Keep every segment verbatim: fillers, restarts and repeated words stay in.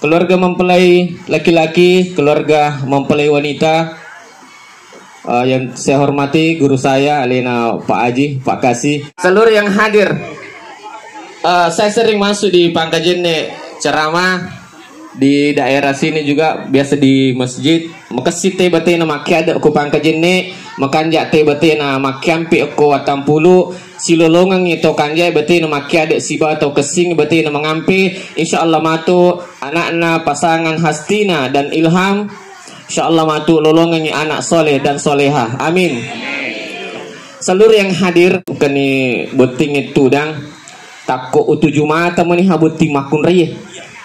Keluarga mempelai laki-laki, keluarga mempelai wanita, eh, yang saya hormati guru saya, alena Pak Aji, Pak Kasi. Seluruh yang hadir, eh, saya sering masuk di Pangkajenne ceramah di daerah sini juga, biasa di masjid. Makessing te batena makkiade ko Pangkajenne, makanja te batena makkiampe ko Watampulu. Silolongengngi to kanja batena makkiade sibawa to kessing batena mangampe. Insya Allah matu anakna pasangan Hastina dan Ilham. Insya Allah matu lolongengngi anak soleh dan soleha. Amin. Seluruh yang hadir, keni botting itu dang, takko utuju mata meniha botting makkunrai.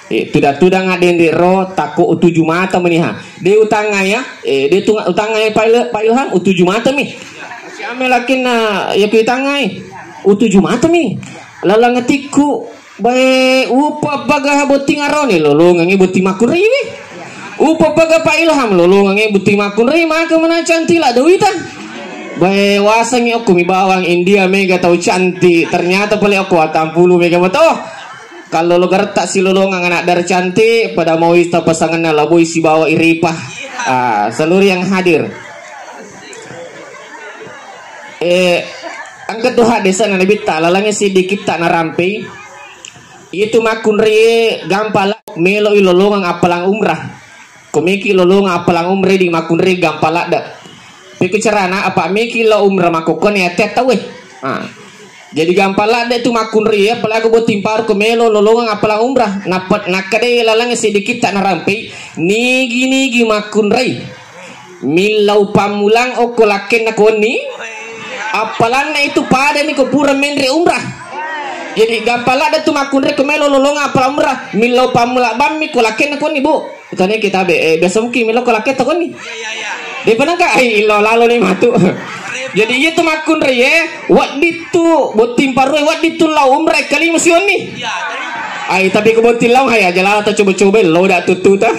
Eh, tudang-tudang adende ro, takko utuju mata meniha. De utangngai ya, eh, de tu utangngai Pak Il-, Pak Ilham, utuju mata mi. Siame lakinna ya kuitangngai, utuju mata mi. Lalang atikku, bae upa baga botting arone, lolongengngi botting makkunrai mi. Upa baga Pak Ilham, lolongengngi botting makkunrai, maka mana cantik la Dewita. Bae wasengngi okko mi bawang India mega tau cantik, ternyata pale okko Watampulu mega mato. Kalau lo gertak silolongeng anak dara cantik, pada mau ita pasanganna laboi sibawa iripa. Ah, seluruh yang hadir. Eh, angka tu hadis na Nabitta, lalangnge sidikitta narampei. Itu makkunrai gampang la melo ilolongeng appalang umrah. Ko meki lolongeng appalang umrah di makkunrai gampang ladde. Pekko carana apa meki lo umrah makkokkoe ate tauwe. Ah. Jadi gampang ladde tu makkunrai, apalagi botting paru ko melo lolongeng appalang umrah. Nappa nakkadai lalang sidikitta narampei, nigi-nigi makkunrai millau pammulang okko lakkenna konni, appalanna itu padani ko pura menre umrah. Jadi gampang ladde tu makkunrai ko melo lolongeng appalang umrah, millau pammula bammi ko lakkenna konni, Bu. Tania kita be, eh, biasa mungkin melo ko lakketta konni. Depa nangka, ai, illo lalo ni matu. Jadi iya tu makkunrai, eh, weddittu botting parue, weddittu lao umrah kalima sionni. Ai, tapi ko botting lao, hai, aja lalo ta coba-coba, lo dak tuttu ta.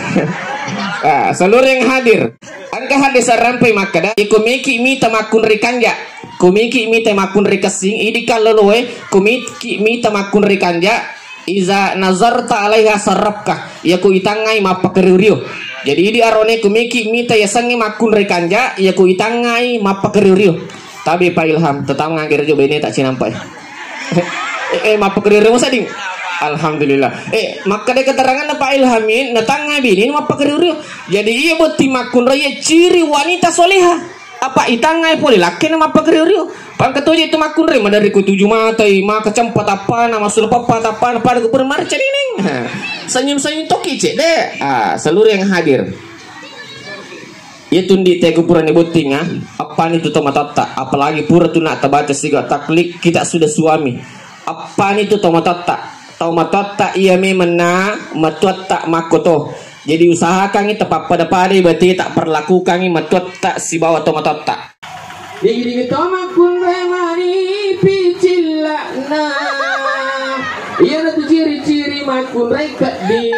Ah, seluruh yang hadir. Angka hadis sarampai makkada, iko meki mita makkunrai kanja. Ko meki mita makkunrai kessing, idi kalloloe, ko meki mita makkunrai kanja. Iza nazarta alaiha sarrafka, iya ku itangngai mappakario-rio. Jadi idi arone ku meki mita yasengnge makkunrai kanja, iya ku itangngai mappakario-rio. Tabe Pak Ilham, tetap ngangge rejo bene tak cinampai. Eh, eh, mappakario-rio musading. Alhamdulillah. Eh, makkada keteranganna Pak Ilhamin, natangngai bene mappakario-rio. Jadi iya botting makkunrai iya ciri wanita soleha. Apa itangngai pole lakkena mappakario-rio. Pangka toje tu makkunrai, maderri ku tuju matai, maka cempa tappana, massulo pappa tappana, pada ku pura marca nineng. Senyum-senyum toki cedde. Ah, seluruh yang hadir. Iya tundi te ku pura ni botting, ah. Appani tu tomatotta, apalagi pura tu nak tabaca siga taklik, kita sudah suami. Appani tu tomatotta. Tomatotta iya memang na matuatta makkoto. Jadi usahakangngi tapappada-padai bateta, perlakukangngi matuatta sibawa tomatotta. Digi-digi to makkunrai mani picilla'na. Iyana tu ciri-ciri makkunrai keddi.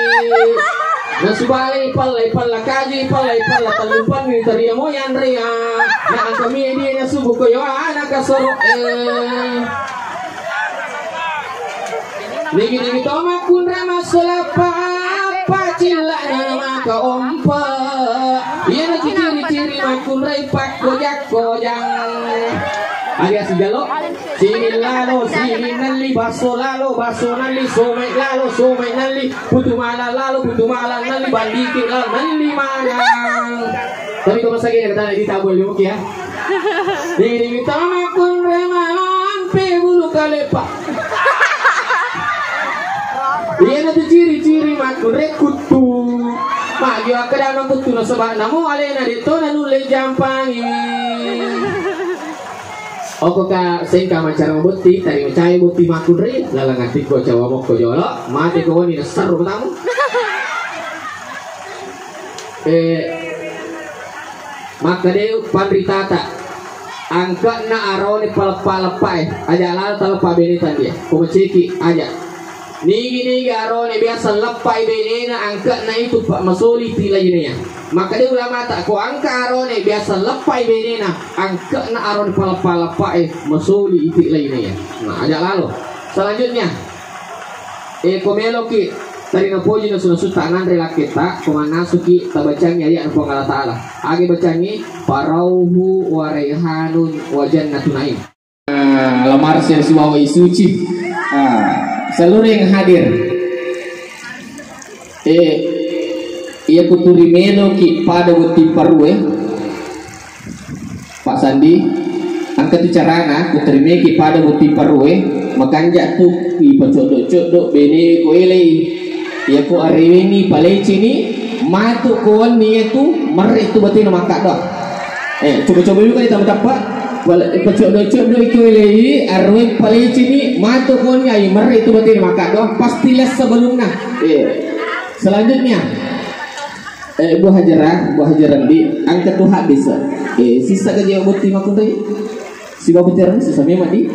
Nasubalai pallai palla kaji, pallai palla tellumpanni taria moyan ria. Na angkami dia nasubu koyo ana kasoro, eh. Nigi-nigi to makkunrai massalappa, pacilla'na maka ompa. Iyana tu ciri-ciri makkunrai pakkoja-kojang. Alias jalo, sining lalo, sining nalli, basso lalo, basso nalli, somai lalo, somai nalli, putu mala lalo, putu mala nalli, bandiki lalo, nalli manang. Tapi ko masagena katana di tabol yoki ya. Diri tama kunre mamampe bulu kalepa. Iyana tu ciri-ciri makkunre kuttu. Magi akkeda makuttu nasaba namo alena de to nanulle jampangi. Oko ka sengka macara botti, tari macai botti makkunre, lalang atikko cawa mokko jolo, mate ko woni nasarro matamu. Eh, Makkeda panritata, angke'na arone paleppa-leppae, aja lalo taleppa bene tandia. Ko maceki aja. Nigi-nigi arone biasa leppai benena, angke'na itu pa-, masoli iti lainea. Makkeda ulamata, ko angke arone biasa leppai benena, angke'na arone paleppa-leppae masoli iti lainea. Nah, aja lalo. Selanjutnya, eh, ko meloki Tadi napoji nasu-nasu tananre lakketta, ko mannasuki tabacangi ayat Puang Allah Ta'ala. Agi bacangi, "Farauhu wa raihanun wa jannatu naim." Ah, lamar siang sibawa isuci. Ah, seluruh yang hadir. Eh, iya kuturi melo ki pada botting parue. Pak Sandi, engka tu carana, kuterimeki pada botting parue, makanja tu ipacoddo-coddo bene ko elei. Iya ko areweni paleceni, matu ko wenni itu merre tu batena makkaddoa. Eh, coba-coba juga ditambah-tambah. Wala ipacoddo-coddo ko elei, arue paleceni, matu ko wenni ai merre tu batena makkaddoa, pasti lessa balunna. Eh, selanjutnya. Eh, Bu Hajara, Bu Hajara di, engka tu hadis. Eh, sisa gaji botting makkunrai. Sibawa botting sisa memang di.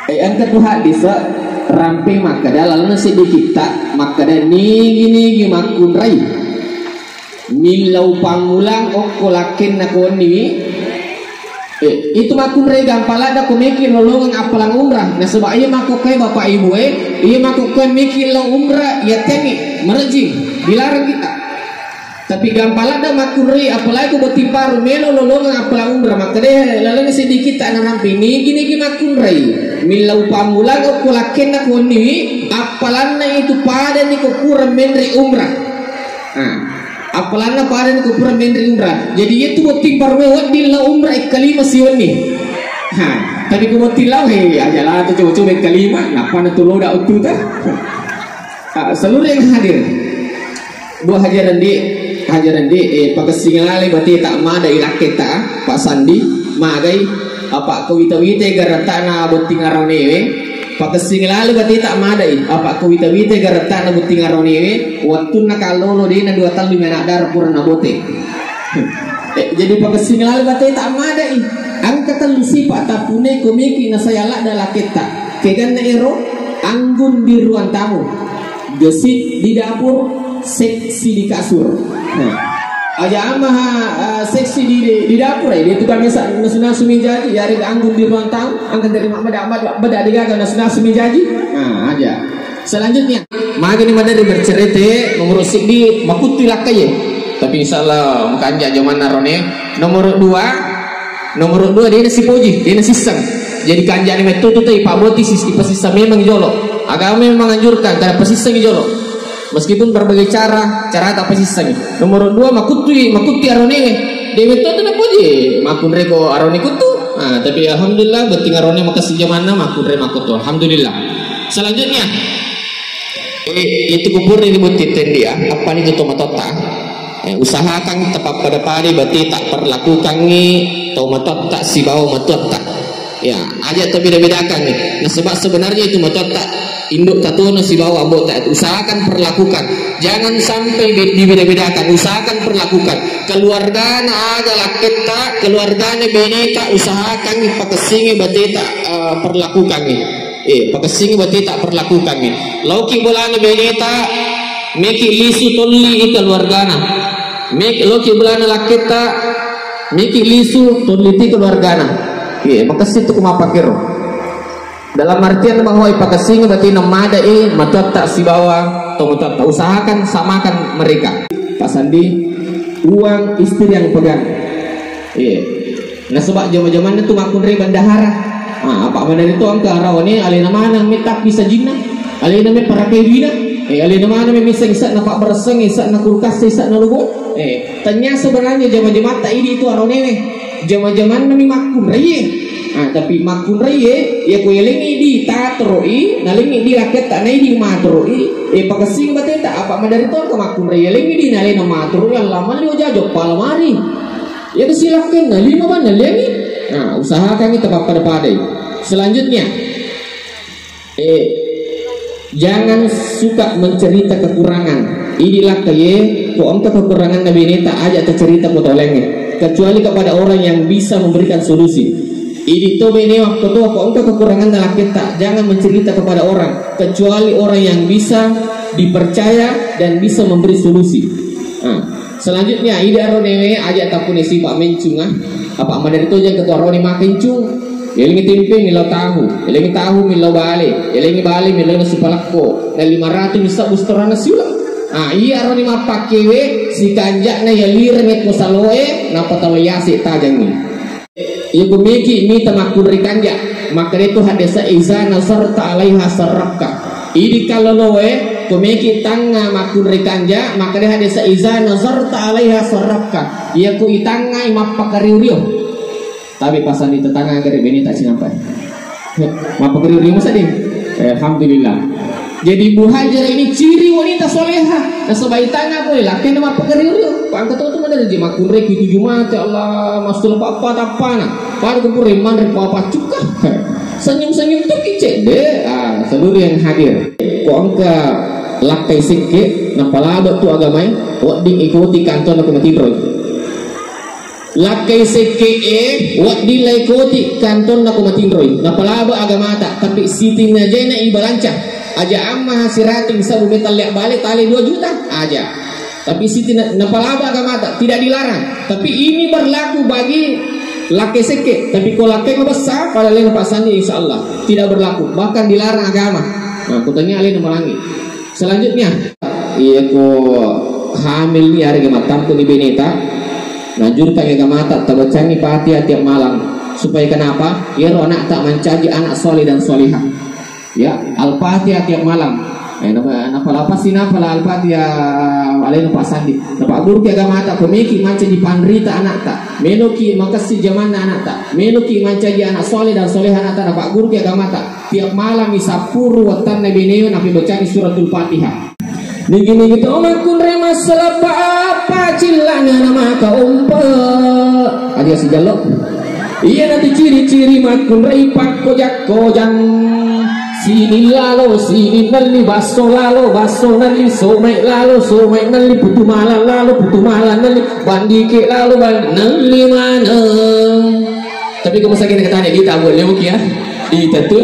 Eh, engka tu hadis, rampe makkada, lalu nasi di kita, makkada nigi-nigi makkunrai. Millau pangulang okko lakkenna ko wenniwi. Eh, itu makkunrai gampang ladda ko meki lolongeng appalang umrah. Nasaba iya makkokkoe bapak ibu e, iya makkokkoe meki lao umrah, iya tengi, merejing, dilarang kita. Tapi gampang ladda makkunrai, apalagi ko botting paru melo lolongeng appalang umrah. Makkeda lalenna sedikit tak narampi, nigi-nigi makkunrai. Millau pammulang okko lakkenna ko wenniwi, appalanna itu padani ko pura menre umrah. Nah, appalanna padani ko pura menre umrah. Jadi, iya tu botting parue wedding lao umrah ikkalima siwenni. Ha, tapi ko botting lao, he, aja lah tu coba-coba ikkalima, nappa na tu loda uttuta. Ah, seluruh yang hadir. Bu Haji Rendi, Haji Rendi, eh, pakessing lale bateta mada ilakketta, Pak Sandi, magai, apa ko wita-wita garatana botting aronewe, Pakessing lalo bateta madai, apa ko wita-wita garatana botting aronewe, wattunna kallolo dena dua tallu mena dara pura nabote. Eh, jadi pakessing lalo bateta madai. Engka tellu sipa tapune ko meki nasaya ladda laketta. Keganna ero, anggun di ruang tamu. Gesit di dapur, seksi di kasur. Nah, aja ama, eh, seksi di, di, di dapur, eh. Dia tukang masak nasu-nasu mejaji, ya, ada anggun di ruang tamu, angkat dari mak beda, beda, beda digaga nasu-nasu mejaji. Nah, aja. Selanjutnya, magani madari bercerita, nomor siddi, makutu lakkaye. Tapi insya Allah, mukanja zaman narone. Nomor dua, Nomor dua, dena sipoji, dena sisseng. Jadi kanjani metto tu tei, Pak Boti sis-, ipasisseng memang jolo. Agama memang menganjurkan, kada pasissengi jolo. Meskipun berbagai cara, cara tak pasissengi. Nomor dua, makuttui, makuttui aronewe. De metto tu napoji, makunreko arone kuttu. Ah, tapi alhamdulillah, botting arone makasih jamanna, makunre makutu. Alhamdulillah. Selanjutnya, eh, itu kubur ini botting tendia, apa ni tu tomatotta? Eh, usahakan tapappada-padai bateta perlakukangngi tau matotta sibawa matuatta. Ya, aja tabeda-bedakangngi. Nasaba sebenarnya itu matotta induk tatono sibawa ambotta. Usahakan perlakukan. Jangan sampai be-, dibeda-bedakan. Usahakan perlakukan. Keluargana aga lakketta, keluargana beneta, usahakan pakessingi bateta, eh, perlakukangngi. Eh, pakessingi bateta perlakukangngi. Lauki bolana beneta, meki lisu tolli i keluargana. Meki loki bolana lakketta, meki lisu tolli ti keluargana. Eh, makessi tu kumapakiro. Dalam artian bahwa ipakessingi berarti namada i matuatta sibawa tomatoatta. Usahakan samakan mereka. Pak Sandi, uang istri yang pegang. Iya. Nasaba jama-jamanna tu makkunrai bendahara. Ah, apa maneng tu engka arawane alena maneng me tapi sajinna. Alena me parakai duina. Eh, alena maneng me misseng isa'na pabbaresseng, isa'na kulkas, isa'na lobo. Eh, tanya sebenarnya jama-jamatta idi tu aronewe. Jama-jamanna mi makkunrai. Ah, tapi makkunrai, ya ko elengi di tatoroi, nalengi di rakyat tak nai di matoroi. Eh, pakessing bateta apa madari tu engka makkunrai elengi di nalena matoroi, Allah mali ojajo pala mari. Iya, silakkenna lima bang naliangi. Nah, usahakan kita pappada-padai. Selanjutnya, eh, jangan suka mencerita kekurangan. Idi lakka ye, ko engka kekurangan na beneta aja ta cerita ko tolenge. Kecuali kepada orang yang bisa memberikan solusi. Idi to bene waktu to ko engka kekurangan na laketta, jangan mencerita kepada orang kecuali orang yang bisa dipercaya dan bisa memberi solusi. Nah, selanjutnya, ida aronewe aja tapune sipa mencung, ah. Apa madari to jang ketua arone makencung. Elengi tempe millau tahu, elengi tahu millau bale, elengi bale millau nasu palakko, na lima ratus misa bustoranna siuleng. Ah, iya aroni mappakkewe sikanja'na yalireng ko saloe, nappa tawa yase tajangngi. Iya ko meki mita makkunrai kanja, makkeda tu hadesa iza nazarta alaiha sarrafka. Idi kalloloe, ko meki tangnga makkunrai kanja, makkeda hadesa iza nazarta alaiha sarrafka. Iya ko itangngai mappakariu-riu. Tapi pasani tetangga gare bene tak cinampai. Mappakariu-riu masa deh. Eh, alhamdulillah. Jadi Bu Hajar ini ciri wanita soleha. Nasaba itangnga pole lakkainna mappakariu-riu. Ko engka to tu madar je makkunrai ki tuju mate Allah mastul papa tapana. Pada ku pura manre papa cukka. Senyum-senyum tu kicek deh. Ah, seluruh yang hadir. Ko engka lakkai sekke, napalaba tu agamai, wedding ikuti kantona ko matinroi. Lakkai sekke'e, wedding laikoti kantonna ko matinroi. Napalaba agamata, tapi sitinajena ibalanca. Aja amma sirating sabu metalle bale tale dua juta aja. Tapi sitina napalaba agamata, tidak dilarang. Tapi ini berlaku bagi lakkai sekke. Tapi ko lakkai mabessa, pada lena pasani insya Allah tidak berlaku. Bahkan dilarang agama. Nah, kutanya alena malangi. Selanjutnya, iya ko hamil ni arega mattampu ni beneta, najurka mega mata tabacangi Fatihah tiap malam. Supaya kenapa? Iyaro anak tak mencaji anak soleh dan solehah. Ya, Al-Fatihah tiap malam. Eh, napa, napa lapasi napa la Al-Fatihah alena Pak Sandi. Napa guru ki agamata, ko meki mancaji panrita anakta. Meloki makassi jamanna anakta. Meloki mancaji anak soleh dan solehah anakta, napa guru ki agamata. Tiap malam isappuru wattanna beneo napibacani suratul Fatihah. Nigi-nigi to makkunrai massala apa-apa cillana na maka ompe. Aja sijallo. Iya natu ciri-ciri makkunrai pakko jakko jang. Sini lalo, sini nalli basso lalo, basso nalli somai lalo, somai nalli putu mala lalo, putu mala nalli bandike lalo, bandi nalli maneng. Tapi ko masakit katanya di tabu lemu kia. Ita tu.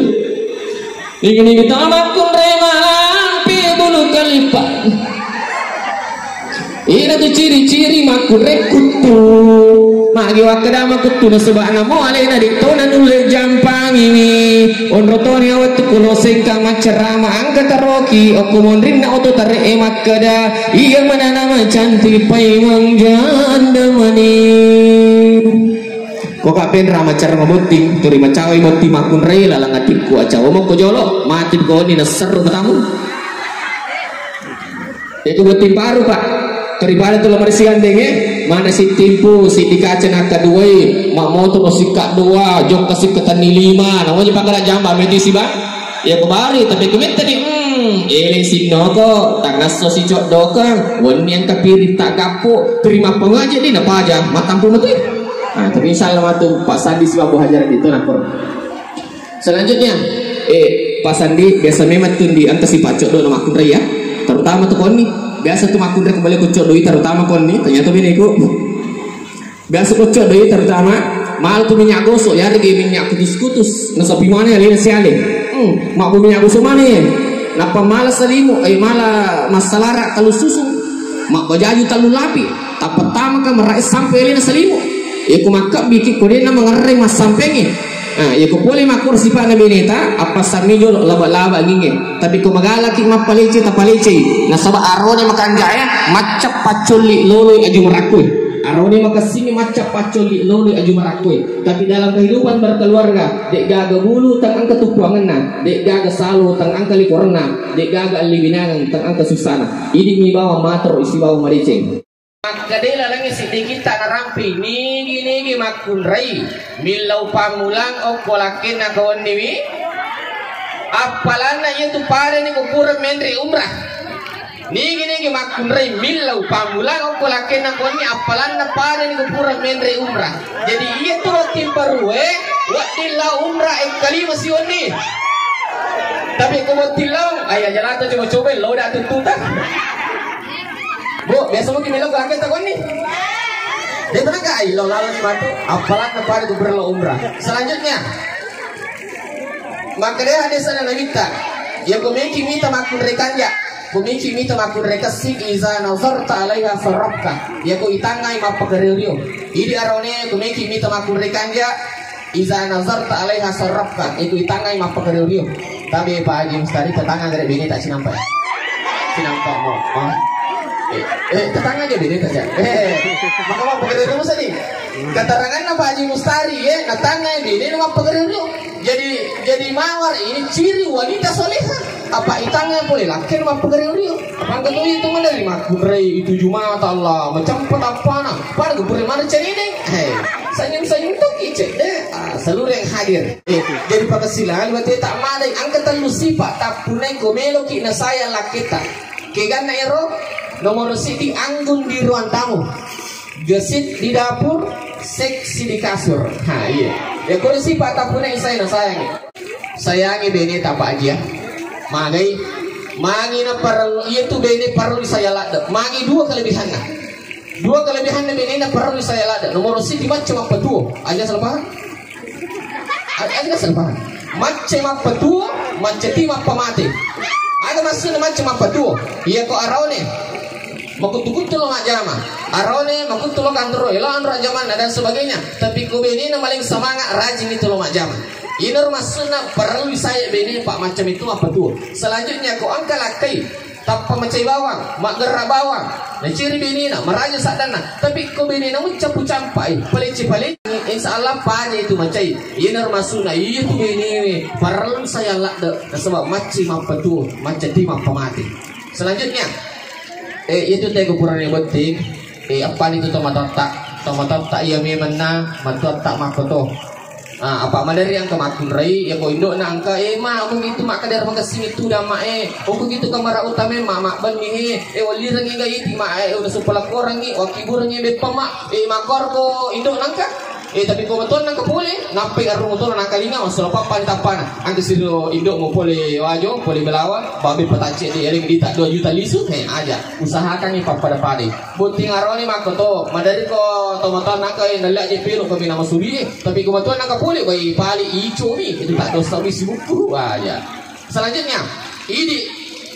Nigi-nigi tau makkunrai malampe bulu kalipa. Ina tu ciri-ciri makkunrai kuttu. Magi wakkeda makuttu nasaba namo alena di tona nulle jampangiwi. Onro toni awattu kulo sengka maccerama angka taroki okko monrinna oto tare e makkeda iya manana macanti paimeng janda mani. Ko ka penra macara mabotting, turi macawai botting makkunrai lalang atikku acawa mokko jolo, mati ko ni naserru katamu. Itu botting baru, Pak. Daripada tu lamar si gandeng, eh. Mana si timpu, si dikaca nakaduai, mak motor sikka dua, jokka sikka tani lima, namoja pakala jamba meti si ba. Ya kebari, tapi kumetta di, hmm, ele sinnoko, tangasso si codokang, wenni yang kapiri tak gapo, terima pengaji di napaja, matampu mati. Nah, tapi insya Allah matu Pak Sandi sibawa Bu Hajar itu nakor. Selanjutnya, eh, Pak Sandi biasa memang tuh di angka si pacok do nama kunrai ya, terutama tuh koni. Biasa tuh makkunrai kembali kucok doi terutama koni. Ternyata bini ku. Biasa kucok doi terutama. Mal tuh minyak gosok ya, lagi minyak kutus-kutus. Nasapi mana ya, lina siale. Hmm, mak minyak gosok mana ya? Napa malah selimu, eh malah masalara kalau susu. Mak bajaju talu lapi. Tak pertama kan merai sampai lina selimu. Iku makkabbi ki ko de'na mangerreng massampengnge. Ah, iku pole makkoro sipa'na beneta, appassammi jolo laba-laba angingnge. Tapi ko magalaki mappaleceng, tapalecei. Nasaba arone makanjae, macca paccolli loloi aju marakkue. Arone makessingngi macca paccolli loloi aju marakkue. Tapi dalam kehidupan berkeluarga, de'gaga bulu tang engka tuppuangenna, de'gaga salo tang engka likorenna, de'gaga alliwinangeng tang engka sussana. Idi'mi bawang matero isibawa madeceng. Makkeda lalengngi siddikitta narampi, nigi-nigi makkunrai millau pammulang okko lakkenna kawenniwi. Appalanna iyatu padani ko pura menre umrah. Nigi-nigi makkunrai millau pammulang okko lakkenna kawenni, appalanna padani ko pura menre umrah. Jadi iyatu botting parue wedding lao umrah engka lima siwenni. Tapi ko botting lao, ayo jalata coba-coba lao da tuttuta. Bu, biasa mungkin melo gua angkat takon nih. Dia pernah gak? Ayo, lawan sepatu. Apalan pada gubernur umrah. Selanjutnya, maka dia hadis ada nabitta. Ya kumeki mita makkunrai kanja. Kumeki mita makkunrai kessi iza nazarta alaiha sarrafka. Ya ku itangai mappakerio-rio. Idi arone kumeki mita makkunrai kanja. Iza nazarta alaiha sarrafka, itu itangai mappakerio-rio. Tapi Pak Haji Mustari, tetangga dari bini tak sinampa. Sinampa mo. Oh. Eh, eh, tetangga aja bini tak. Eh, maka mappakerio-rio musa nih. Keteranganna Pak Haji Mustari, ya, tetangga bini mappakerio-rio. Jadi, jadi mawar ini ciri wanita soleha. Apa itangnge pole lakkena mappakerio-rio. Apa engka to itu menerima makkunrai itu Jumata Allah, macampa tappana. Pada gubernur mana cerita? Hei, senyum-senyum to kicek deh. Ah, seluruh yang hadir. Eh, jadi pakasilang berarti tak madai angka tellu sifat tappunai ko meloki nasayang lakketa. Keganna ero nomor sidi anggun di ruang tamu. Gesit di dapur, seksi di kasur. Ha, iya. Ya, kode sifat tappunai saya nasayangi. Sayangi bene ta Pak Haji ya. Magai, magi na parellu, iya tu bene parellu saya ladde. Magi dua kelebihanna. Dua kelebihanna bene na parellu saya ladde. Nomor siji macca mappetuo. Aja salah paham? Aja salah paham. Macca mappetuo, macca ti mappamate. Ada maksudnya macca mappetuo. Iya ko araone. Makuttu-kuttu lo majjama. Araone makuttu lo kantor, elo anro jamanna dan sebagainya. Tapi ko benena maling semangat, rajin itu lo majjama. Iyaro maksudna parellu saya bene, Pak, macam itu apa tuh? Selanjutnya ko engka lakkai tappa macai bawang, maggerra bawang. Naciri benena maraja saddanna. Tapi ko benena muccapu campai, paleci-paleci, insya Allah paja itu macai. Iyaro maksudna iya tu bene parellu saya ladde, nasaba macci mappetu, macca ti mappamati. Selanjutnya, eh, itu teh kukurane botting. Eh, apa itu tomatotta? Tomatotta iya memenna matotta makkoto. Ah, apa madari engka makkunrai, ya ko indokna engka, eh, ma, aku gitu makkadar makessing itu dama, eh, aku gitu kamara utame ma, ma benni, eh, eh, walirengi ga iti ma, eh, udah supala korangi, wakiburengi beppa ma, eh, makor ko indokna engka. Eh, tapi ko matuanna engka pole, nappai arung matuanna nakalinga, masalah pappan tappana. Engka siro indokmu pole wajo, pole belawa, babe patacce di eleng dita dua juta lisu, eh, aja. Usahakan ni pappada-padai. Botting aroni makko to, madari ko to matoanna engka, eh, nalli aje pelo ko mina masuri, eh. Tapi ko matuanna engka pole, bai pali icomi, itu tak dosa mi sibukku, aja. Selanjutnya, idi,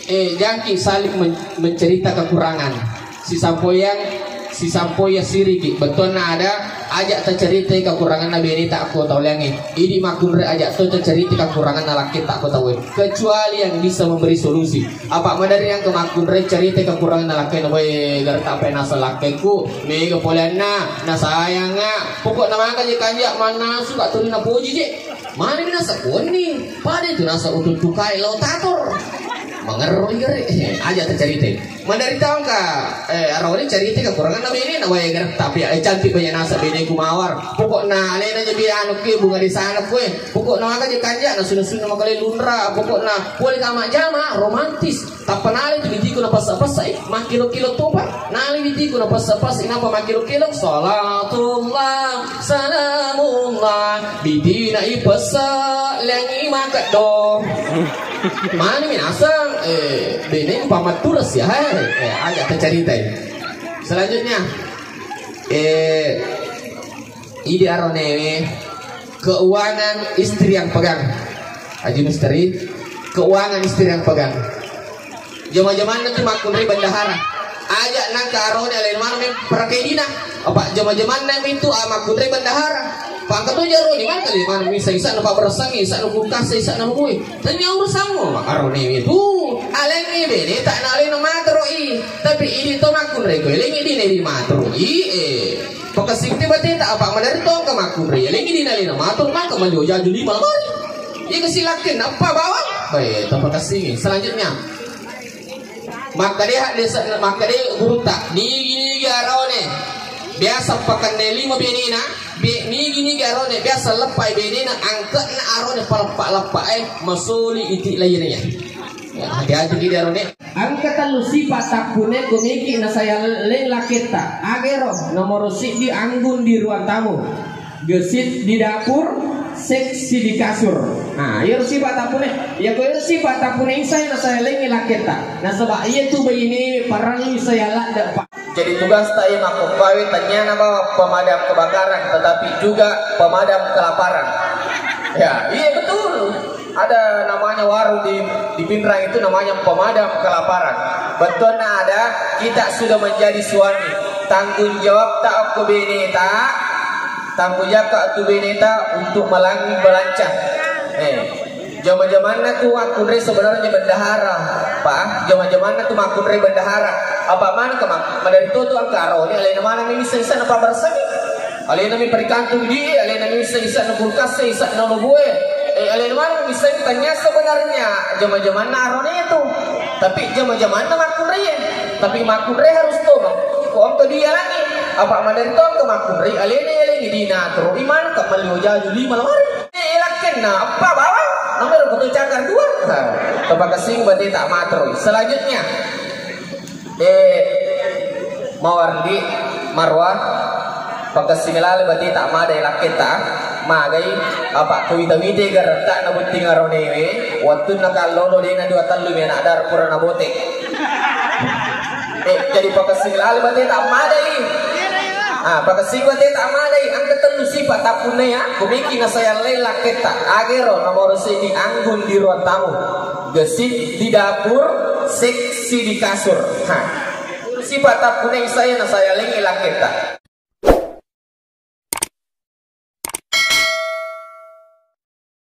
eh, jangki saling men-, mencerita kekurangan. Sisampoyang, sisampoya siriki. Bettuanna ada, aja taceritai kekuranganna bene tak ko tau liangi. Idi makkunrai aja to taceritai kekuranganna lakke tak ko tau. Kecuali yang bisa memberi solusi. Apa madari yang ke makkunrai ceritai kekuranganna lakke na, boy, garta penasa lakkeku. Mega poleanna, na sayanga. Pokokna maka je kanja mannasu ka tuli na poji je. Maneng nasa konni, pada itu nasa ututtukai lao tator. Mangerro igere, eh, aja taceritai. Mandari taung ka, eh, aroni ceritai kekurangan na bene, na wae ger-, tapi, eh, cantik banyak nasa bene ku mawar. Pokokna alena je bi anu ke bunga di sana kue. Pokokna maka je kanja, na sunu-sunu makale lunra. Pokokna pole kama jama, romantis. Tappa nale tu bitiku na pessa-pessa, eh, makkilo-kilo topa. Nale bitiku na pessa-pessa, inapa makkilo-kilo? Salatullah, salamullah. Bitina ipessa, lengi makeddo. Mani minasang, eh, bene pamattules ya, eh, eh, aja taceritai. Selanjutnya, eh, Idi aronewe, keuangan istri yang pegang. Haji Mustari, keuangan istri yang pegang. Jama-jamanna tu makkunrai bendahara. Aja nangka arone alena mano mem-, parakai dina. Apa jama-jamanna itu, ah, makkunrai bendahara. Pangka tu jaro ni mangka le mano misa isa na paberasang, isa na kulkas, isa na lubui. Tanya urusanmu, mak aronewe tu. Alengi bene tak na alena materoi. Tapi idi to makkunrai ko elengi dina di materoi, eh. Pakasitte bateta apa madari tongka makkunrai, lengi dina lena matur maka malio jaju lima lamari. Iya kasi lakken nappa bawang. Baik, tapakasingi. Selanjutnya. Makkadeha desa, makkade gurutta. Nigi-nigi arone. Biasa pakanne lima benena. Be-, nigi-nigi arone. Biasa leppai benena. Angkatna arone paleppa-leppa, eh. Masoli iti lainnya. Ya, hati-hati di arone. Engka tellu sipa' tappune ko meki nasayaleng lakketta. Aga ero? Nomoro siddi, anggun di ruang tamu, gesit di dapur, seksi di kasur. Nah, iyaro sipa' tappune. Iya ko iyaro sipa' tappune isai nasayalengngi lakketta. Nasaba' iyatu baine parellu saya ladde', Pak. Jadi tugas saya makkukkuawe tanyana bawang pemadam kebakaran, tetapi juga pemadam kelaparan. Ya, iya betul. Ada namanya warung di, di Pinrang itu namanya pemadam kelaparan. Bettuanna ada, kita sudah menjadi suami. Tanggung jawabta okko beneta, Tanggo jaka tu beneta untuk malangi balanca. Eh, jama-jamanna tu makkunrai sebenarnya bendahara, Pak. Jama-jamanna tu makkunrai bendahara. Apa mana ke mak-, madari tu tu angka aroni, alena mana mi bisa-bisa na pabarasani. Alena mi perikantung di, alena mi bisa-bisa na kulkas, bisa na lobue. Eh, alena mana mi bisa tanya sebenarnya jama-jamanna aroni itu. Tapi jama-jamanna makkunrai. Tapi makkunrai harus to, Bang. Ko angka dia lagi. Apa madari to angka makkunrai, alena ya lagi dina terus iman ke meliu jaju lima lamari. Eh, lakkenna, apa bawang? Nomor kutu cakar dua. Nah, terima kasih buat dia tak matro. Selanjutnya, eh, Mawardi, Marwah, pakessing lale bate tak madai lakketta, magai, apa kuwita-wite garetta na butting aronewe, wattunna kallono dena dua tellu mi anak dar pura na bote. Eh, jadi pakessing lale bate tak madai. Ah, pakessing bate tak madai, angka tellu sifat tappunna ya, kumiki na saya lakketta, agero nomor sini anggun di ruang tamu. Gesit di dapur, seksi di kasur. Ha. Sifat tappunai saya na saya lengi lakketta.